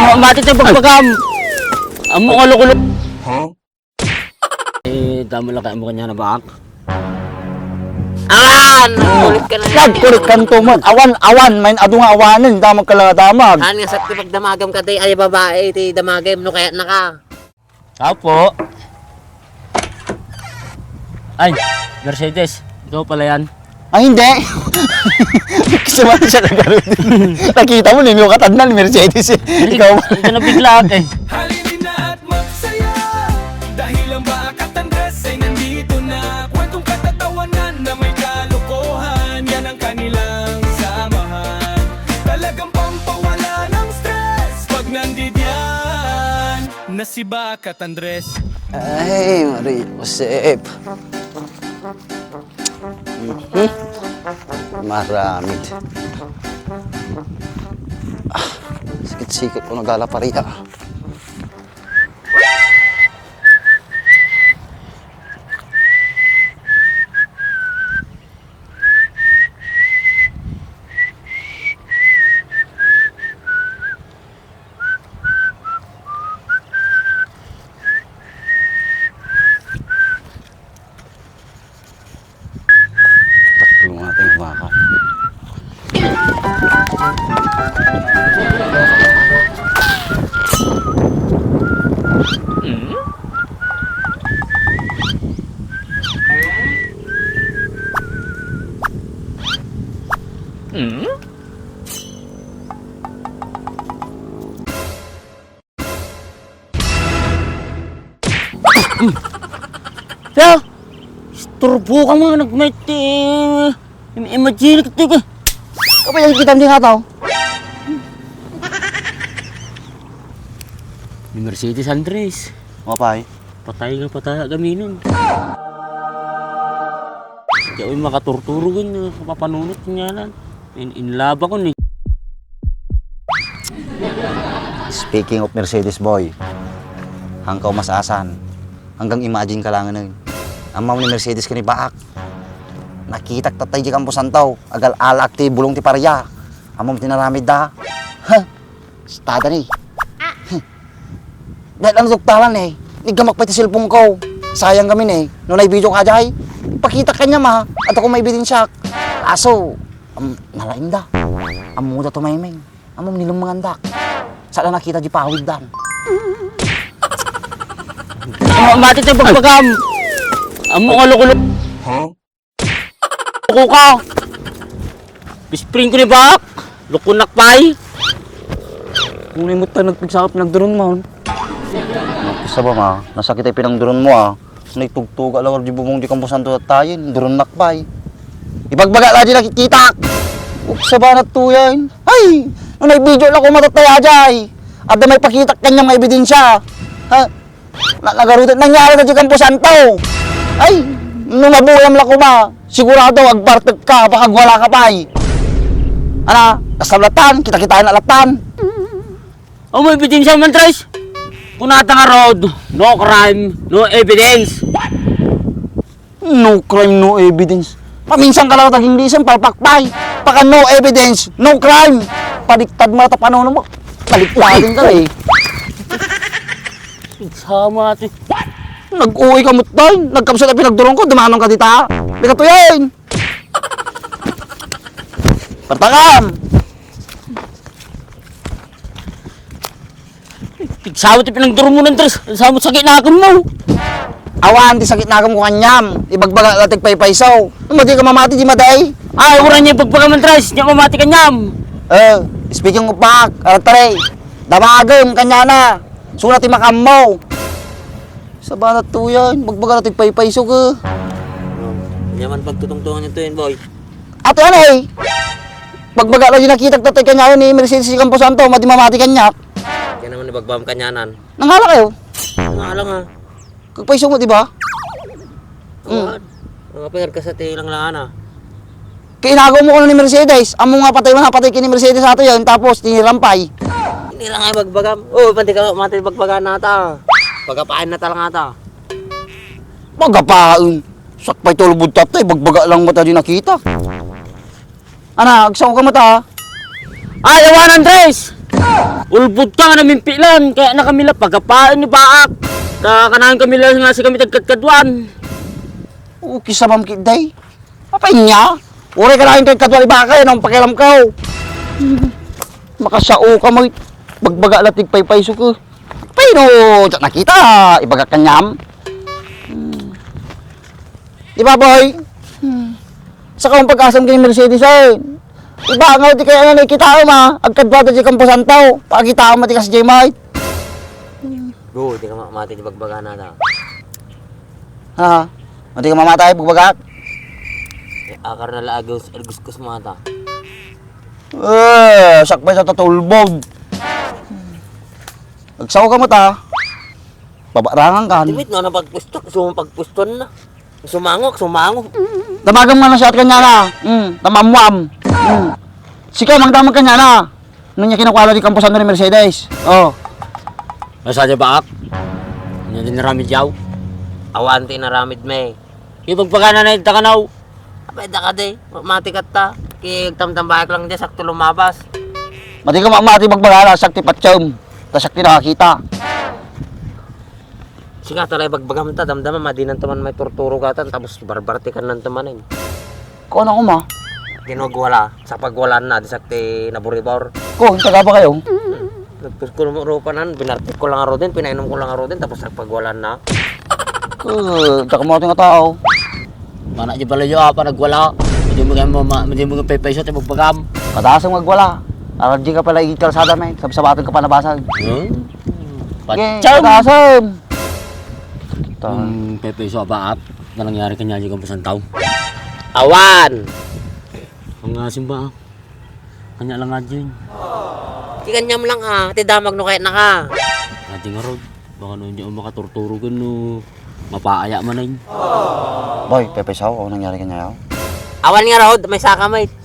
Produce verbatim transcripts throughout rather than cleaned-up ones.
Mati tayo pagbagam. Amo ka lukulok. Eh, tama lang kaya mo kanya na baak. Awan! Nagkulit ka na. Nagkulit ka nito man. Awan, awan. May adu nga awanen. Damag ka lang damag. Ano nga sa pagdamagam ka, tay, ay babae, tay damagam, no kaya na ka. Apo. Ay, Mercedes. Ikaw pala yan. Ay, hindi. Kasi man siya nagkaroon. Nakita mo, ninyo katadnan, Mercedes eh. Hindi, ikaw. Hindi ka nabigla ka eh. Halina at magsaya. Dahil ang Baak at Andres ay nandito na. Kwentong katatawanan na may kalokohan. Yan ang kanilang samahan. Talagang pampawala ng stress pag nandidiyan na si Baak at Andres. Ay, Maria Josep. Mhm. Maramid. Ah, sikit-sikit ko nagala paria. Tatlo nga ating baka. Kaya, isturbo ka nga nagmati. Im-, imagine ka, tika. Kapag nakikita mo nga tao. Ni Mercedes Andres. Mapay. Patay nga patay, gaminon. Kaya, uy, makaturturo yun, kapapanunot niya lang. In, in laba ko ni. Speaking of Mercedes, boy, hangkaw mas asan. Hanggang imagine ka lang, eh. Ammo ni Mercedes ka ni Baak. Nakitak tatay di kampo santaw. Agal-alak ti bulong ti paria. Ammo ti naramid da. Ha? Stada ni. Dahil ang doktaran eh, niggamak pa iti cellphone ko. Sayang kami ni, no naibidio ka jay. Ipakita kanya ma, at ako maibidin siya. Aso, um, nalaing da. Amo da tumayming. Amo nilummangan da. Saan nakita di pawid dan. Mati tayo pagbagam. Amo ka lukulok. Huh? Loko ka! Best friend ko ni Baak! Loko nak pay! Kung imot tayo nagpigsakap, nagduron mo. Isa ba ma? Nasakit ay pinangduron mo ah. Naitugtuga lawar di bubong di kampo santo at tayin. Duron nak pay. Ibagbaga la di nakikitak! Uksa ba natuyan? Ay! Nung naibidio lang ko matataya jay! Adda may pakitak kanyang ebidensya! Ha? Na, nagarudet nangyari na di kampo santo. Ay, no mabuyam la kuma, sigurado agbartek ka, baka agwala ka pay. Ana, kasablatan, kita-kitaan na latan. Amo ebidensya man, Tres. Kunata nga road, no crime, no evidence. No crime, no evidence. Paminsan ka lang tag-Inglesan, palpakpay. Paka no evidence, no crime. Paliktad mo ata panuno mo. Paliktadin ka eh. Sama ti. Nag-uwi ka mo, tay. Nagkapsat ang pinagdurong ko, dumanon ka dita. Di ka tuyen. Partakam. Pigsawat ti pinagdurumunan, Tres. Samot sakit na akin mo. Awan ti sakit na akin ko kanyam. Ibagbaga la ti paypayso. Ano di ka mamati di maday? Ay, wala niya ibagbaga man, Tres. Niya mamati kanyam. Eh, speaking of back, alatare. Damagem kanyana. Suna ti makammo. Sa banat tuyan, bagbaga la ti paypayso ka. Niya man pagtutungtungan niya tuyan, boy. Ato ano eh? Bagbaga la di nakitak tatay kanya ni Mercedes si Camposanto, madi mamati kanya. Kaya naman ibagbam kanyanan. Nangala kayo? Nangala nga. Kagpaiso mo, di ba? Awan. Ang apir ka sa tilang lang, ana. Kainagaw mo ko ni Mercedes. Amo nga patay mo na, patay kini Mercedes ato yan. Tapos, tinirampay. Hindi lang ay bagbagam. Oh, pati ka, mati bagbaga na ta. Pagkapain na talaga ta. Pagkapain. Sakpay tulubod tatay, bagbaga lang mo tayo nakita. Ana, agsaw ka mata. Ay, awan, Andres! Ulbod ta nga namimpilan, kayatna kami la pagapaen ni Baak. Ta kanayon kami la nga sikami ti agkadkaduan. O, kisabam ketdi. Apay ania? Uray kanayon ti agkadua ni Baak, ania ti pakialamko? Makasao ka, may bagbaga la ti paypayso ko. Apay no, diak nakita, ibagak kaniam. Hmm. Di ba, boy? Hmm. Saka ang pag-asam ken ni Mercedes, eh. Iba nga, di kaya na nakita mo, ah. Agkadua ta di kampusan tao. Pakita mo, di ka si Jemay. Go, di ka ma-, mati di bagbagana na. Ha? Di ka mamati, bagbagak? Eh, akar na la agus-, aguskus mo ata. Eh, sakbay sa tatulbog. Agsaw ka mo ta. Babarangan kan. Timit no, napagpustok, sumapagpuston na. Sumangok, sumango. Damagam nga na siya at kanya na. Hmm, tamamuam. Hmm. Sika, mangdamag kanya na. Nung niya kinukuha di kampusan ni Mercedes. Oh. Asa di Baak? Ano din naramid yaw? Awan ti naramid me. Ipagpagana na yung takanaw. Apay, daka di. Mati katta. Kigtamtambayak lang di, sakto lumabas. Mati ka mamati, bagbagana, sakti patsam. Ta sakti nakakita. Siga, talay bagbagam ta, damdama, madinan taman may turturo gatan, tapos barbartikan nan tamanin. Kuan ako, ma. Ginugwala, sa pagwalaan na, di sakti naburibor. Ko, yung taga ba kayo? Nagpus ko ng rupa nan, binartik ko lang aro din, pinainom ko lang aro din, tapos sa pagwalaan na. Ko, taka mo ating tao. Mana di balayo apa nagwala. Hindi mo kaya mo, ma-, hindi mo kaya paypayso, tayo magpagam. Kadasang magwala. Alam di ka pala igit kalsada, men. Sabsabatan ka pa nabasag. Hmm? Sige, Patsam! Kadasang! Ta- Hmm, paypayso, abaak. Na nangyari kanya di kampusan tao. Awan! Ang asim ba? Kanya lang nga din. Ti kanyam lang, ah. Ti damag no kayat naka. Ati nga rod. Baka no hindi ako makaturturo gano. Mapaaya man ay. Boy, paypayso, ano nangyari kanya yaw? Awan nga rod, may saka, mate.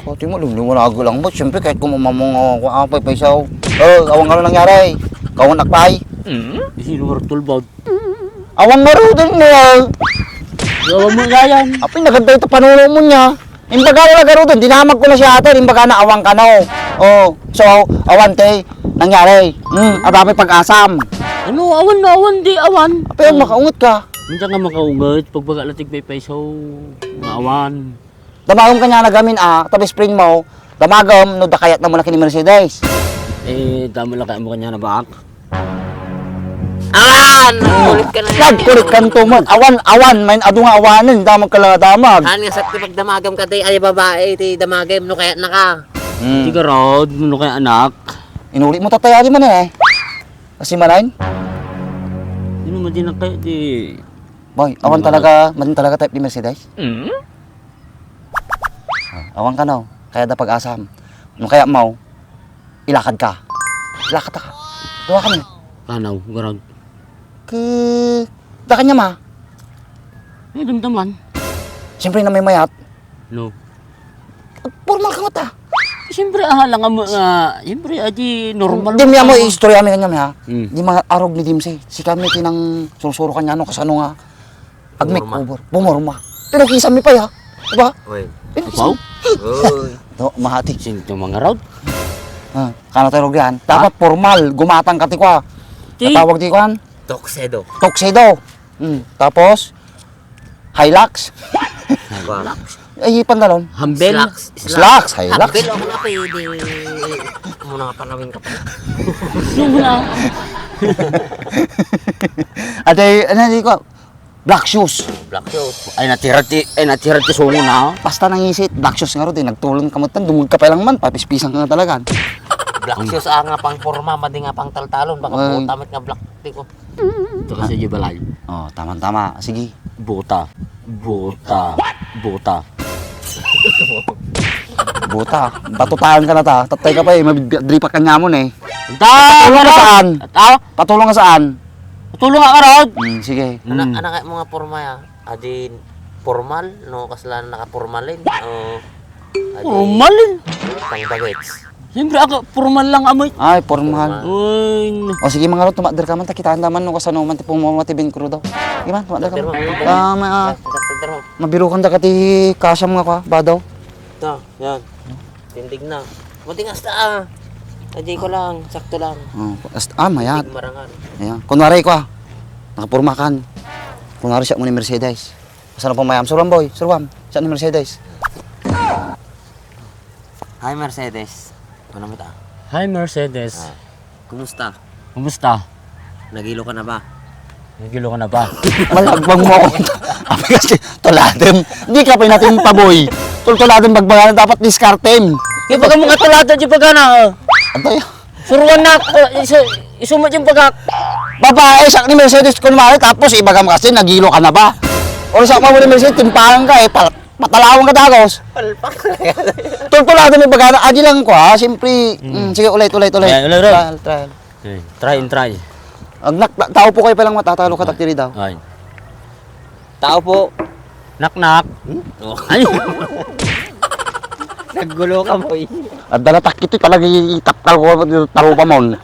Ko, ti mo, lumliwanago lang mo. Siyempre, kahit kung mamamang ako, ah, paypayso. Oh, awan nga nangyari. Kawan akpay. Sino nga rod, tulbod? Awan nga rod din mo, ah. Awan mo gayan. Apay, naganda ito panuno mo niya. Imbaga na garudon, dinamag ko na siya ata, imbaga na awan ka na, oh. Oh, so, awan te, nangyari. Hmm, adami pag-asam. Ano, awan na awan, di awan. Apay, oh, makaungot ka. Hindi ka makaungot, pagbaga na tigpaypayso, nga awan. Damagam kanya na gamin, ah, tabi spring mo, damagam, no dakayat na mo na kini Mercedes. Eh, damo lang kaya mo kanya na baak. Awan! Nagkulit ka na. Nagkulit ka to man. Awan, awan, may adu nga awanen, damag ka lang damag. Saan nga sa ti pagdamagam ka, tay, ay babae, ti damagam, no kaya naka? Hmm. Ti garod, no kaya anak? Inuli mo tatay, adi man eh. Kasi manain? Sino man din ang kaya, di Boy, awan talaga, man talaga type ni Mercedes? Hmm? Ah, awan ka, no? Kaya da pag-asam. No kaya mo, ilakad ka. Ilakad ka. Duha kami. Kanaw, garag. Ke, da kanya ma. Ay, damdaman. Siyempre na may mayat. No. Formal ka ta. Siyempre, ah, lang nga, ah, siyempre, ah, di normal. Di mi amo istorya mi kanya, ha? Hmm. Di mga arog ni Dimsey. Si kami tinang sursuro kanya, no, kasano nga Ag-makeover. Pumorma. Pumorma. Pero kisam mi pa, ya. Diba? Oy. Pero kisam mi. Oy. To, mahati. Sinto mga raod? Ah, kana tayo yan. Dapat formal. Gumatang ka ti kwa. Ti? Natawag ti kwan? Tuxedo. Tuxedo. Hmm. Tapos, Hilux. Hilux. Ay, pantalon. Hambel. Slacks. Slacks, Hilux. Hambel, ako na pwede. Muna nga panawin ka pa. Yung na. Ate, ano, di ko, Black shoes. Black shoes. Ay, natira ti, ay, natira ti sungo na. Basta nangisit, black shoes nga ro, di nagtulon ka mo tan, dumug ka pa lang man, papispisang ka nga talaga. Black shoes, ah, nga pang forma, madi nga pang taltalon, baka buta met nga black, ti ko. Ito kasi di balay. Oh, tama-tama. Sige. Buta. Buta. Buta. Buta. Patutayan ka na ta. Tatay ka pa eh. Mabidripa ka niya mo eh. Patulong ka saan? Ah? Patulong ka saan? Tulong ka, Rod. Hmm, sige. Ana, hmm. Ana kaya mo nga porma ya? Adi, formal, no? Kasla nakapormalin. O, adi, formalin? Pang bagets. Siyempre, ako, formal lang, amoy. Ay, formal. Formal. Uy, no. O, sige, mga Rod, tumakder ka man, ta kitaan ta man, no, kasano man, ti pumama, ti bin crew daw. Sige man, tumakder ka man. Takder mo, takder mo. Ah, ma-, ah, takder mo. Mabirukan da ka ti kasam nga kwa, badaw. Ta, yan. Tindig na. Matingas ta, ah. Adi ko lang, sakto lang. Oh, ast-, ah, mayat. Tig marangal. Ayan. Kunwari ko, ah, nakapurma kan. Kunwari siak ni Mercedes. Saan pa mayam? Suruam, boy. Suruam. Siak ni Mercedes. Hi, Mercedes. Ano mo ta? Hi, Mercedes. Ah. Kumusta? Kumusta? Nagilo ka na ba? Nagilo ka na ba? Malagbang mo ako. Abi kasi, tuladem. Di ka pa natin pa, boy. Tultuladem, bagbaga na dapat diskartem. Kaya baga mo nga tulada, di baga na, oh. Ano ya? Suruan na ako. Isu-, isumat yung baga. Babae, siak ni Mercedes, kunwari, tapos ibaga mo kasi, nagilo ka na ba? O siak mo ni Mercedes, timpangan ka eh. Pal- Matalawang ka dagos. Palpak. Tultulado may bagana. Adi lang ko, ha? Siyempre, mm, sige, ulit, ulit, ulit. Ayan, ulit, ulit. Trial, trial. Okay, try and try. Agnak, ta-, tao po kayo palang matatalo ka, takdiri daw. Ay. Tao po. Knock, knock. Hmm? Oh. Ay. Naggulo ka, boy. Ang dalatak ito, talaga itapkal ko, tarupa mon.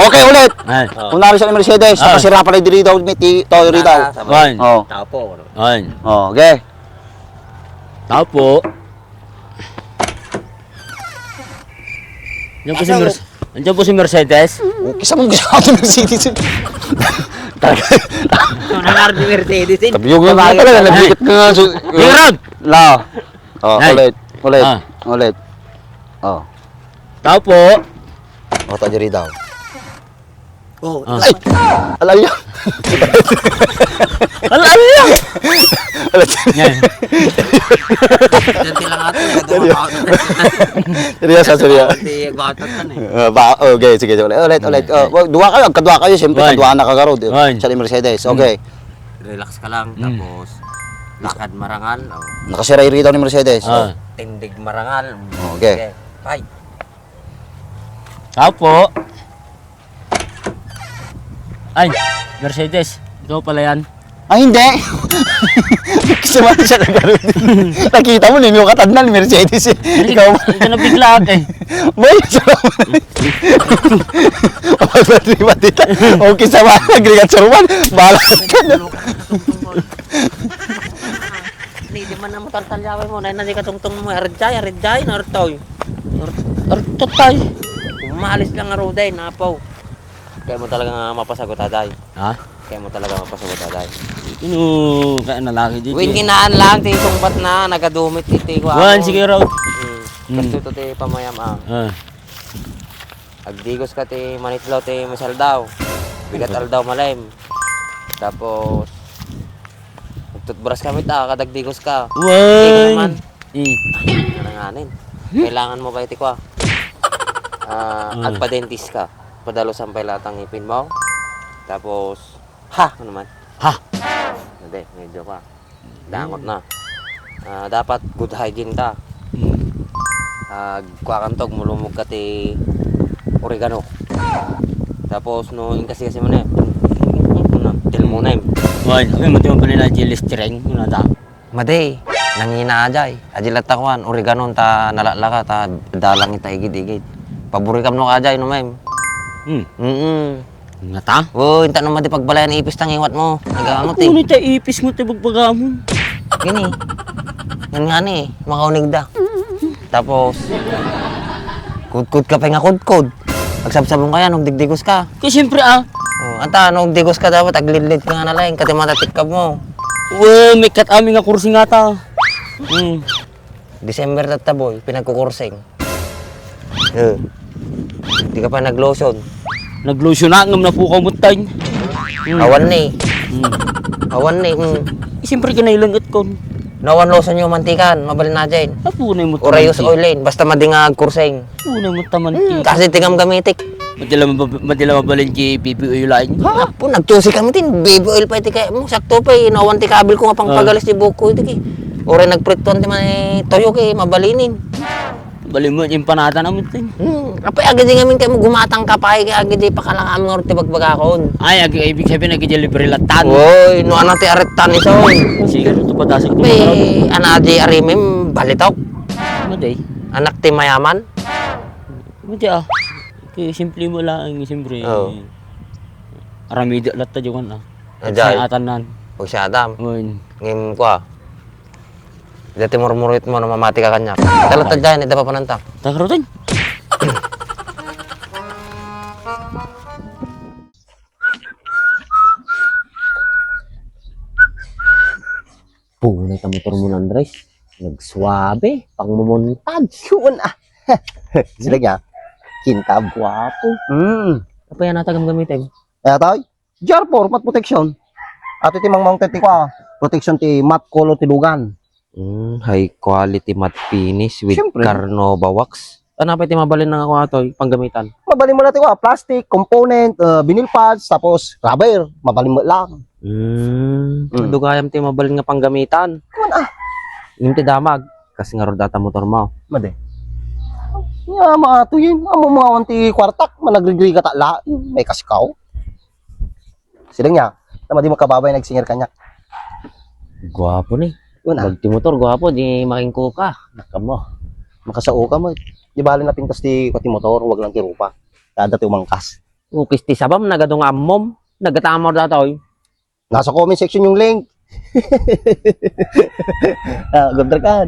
Okay, ulit. Ay. Oh. Kunwari sa Mercedes, ah, tapos sira pala diri daw, may ti-, to, diri daw. Tama, tama. Ay. Oh. Tao po. Ay. Oh, okay. Tao po. Diyan po si Ano? Merce-, diyan po si Mercedes. Oh, kisa mong gusto ka Mercedes. Ito na nga rin Mercedes, eh. Tabiyog nga Tabiyog talaga, nga. Nabikit ka nga. Su-, Tingnan! La. Oh, Nay. Ulit. Ulit. Ah. Ulit. Oh. Tao po. Oh, ta diri daw. Oh, ah. Ay! Alalya! Alalya! Yan. Yan sila nga to, eh. Seryoso, seryoso. Hindi, batot ka na, eh. Ah, ba, okay, sige, sige. Ulit, ulit, ulit. Okay. Oh, wag, dua kayo, agkadua kayo, siyempre, one. Kadua na kagarod, eh. One. Sa Mercedes, mm, okay. Relax ka lang, mm, tapos lakad marangal, oh. Nakasiray rito ni Mercedes. Ah. Tindig marangal. Okay. Sige, fight. Tao po. Ay, Mercedes. Ikaw pala yan. Ay, hindi. Kasi wala siya nagkaroon. Nakita mo, ninyo katadnan, Mercedes eh. Hindi, ikaw. Hindi ka nabigla, eh. Boy, salamat. Mapagpatri-patita. Okay, sa mga nagrigat sa ruman. Bahala ka na. Ni, di man na mo tartalyaway mo. Nay, na di katungtong mo. Arjay, arjay, nartoy. Ar-, artatay. Umalis lang nga ruday, napaw. Kaya mo talaga nga mapasagot, aday. Ha? Kaya mo talaga mapasagot, aday. Ino, kaya na lagi di. Win kinaan lang, ti sungbat na, nagadumit iti kuha. Wan, mo. Sige raw. Mm. Mm. Kasto to ti pamayam, ah. Ah. Agdigos ka ti manitlaw ti misaldaw. Bigat aldaw malem. Tapos, nagtutbras kami ta, kadagdigos ka. Wan. Digos man. Mm. Nananganin. Hmm? Kailangan mo ba iti kwa? Ah, mm, agpa-dentist ka. Padalusan pay lahat ang ngipin mo. Tapos, ha! Ano man? Ha! Hindi, medyo pa. Dangot na. Ah, dapat good hygiene ta. Mm. Ah, kuha ka tog, mulumog ka ti oregano. Tapos, no, inkasi-kasi mo na, ano, tilmo na yun. Wan, okay, mati mo pala na Listerine, ano ta? Madi, nangina ajay. Aji latta kuan, oregano ta nalaklaka, ta dalang ita igid-igid. Pabori kam no ajay, no, ma'am? Hmm. Mm-mm. Ngata? Oh, inta no madi pagbalayan ipis ta ngiwat mo. Nagaangot eh. Ano ta ipis mo ti bagbagamon? Gini. Ngan ngani, makaunig da. Tapos, kudkod ka pa nga kudkod. Agsabsabong ka yan, ug digdigos ka. Kaya siyempre, ah. Oh, anta, no, ug digos ka dapat, aglidlid ka nga na laeng, kati matatikkab mo. Well, may kat-, amin nga kursi nga ta. Hmm. December tatta, boy, pinagkukursing. Eh. Di ka pa nag-lotion. Nag-lotion na, ngam na po ka umutan. Hmm. Awan ni. Hmm. Awan ni, hmm. Eh, siyempre, kinailangat ko. No, awan lotion yung mantikan, mabalin na dyan. Apo na yung mutan. Orayos oil, eh. Basta madi nga agkursing. Una mo taman ti. Hmm, kasi tingam gamitik. Madila mab-, madila mabalin ti B B oil lain. Ha? Apo, nagtusi kami tin B B oil pa iti kaya mo. Sakto pa, inawan ti kabil ko nga pangpagalis ti buhok ko iti ki. Oray nagprituan ti man, eh, toyo ki, mabalinin. Balin mo, yung panata na mo, tin. Hmm, apay, agad yung amin kayo mo gumatang ka pa, eh, kaya agad yung pakalangan mo ti bagbagakon. Ay, ag-, ibig sabihin, ag-, libre latan. Oy, no, ano ti aretan iso? Sige, ito pa dasig ko. Apay, ano, adi, arimim, balitok. Ano, day? Anak ti mayaman? Mati, ah. Kaya simple mo lang, siyempre. Oo. Aramida latta di ko na. Ajay. Sa atan nan. Pag si Adam. Ngayon. Ngayon ko, ah. Dati murmurit mo na mamati ka kanya. Talaga tayo dyan, ita pa pananta. Takarutin. Punay ta motor mo, Andres. Nagsuabe, pangmumuntad. Yun ah. Sila niya. Kintab, guwapo. Hmm. Apa yan ata gamgamitin? Eh, atoy? G R four, mat protection. Ato ti mangmounted ti kwa. Protection ti mat color ti lugan. Mm, high quality matte finish with Siyempre. Carnauba wax. Ano pa iti mabalin nga kuha to, panggamitan? Mabalin mo na ti kuha, plastic, component, uh, vinyl pads, tapos rubber. Mabalin mo lang. Mm, Mm. Dugayam ti mabalin nga panggamitan. Kuman ah. Ngem ti damag, kas ngarud data motor mo. Madi. Ya, mga tuyin. Amo mga awan ti kwartak, managrigrika ta la. May kaskaw. Sila niya, na madi makababay nagsinger kaniak. Guwapo ni. Una. Bag ti motor, guwapo, di makingko ka. Nakamo. Makasao ka mo. Di bali na pintas ti, ti motor, wag lang ti rupa. Kada ti umangkas. Ukis ti sabam, nagado nga ammom. Nagatamor datoy. Nasa comment section yung link. Ah, good luck, ah.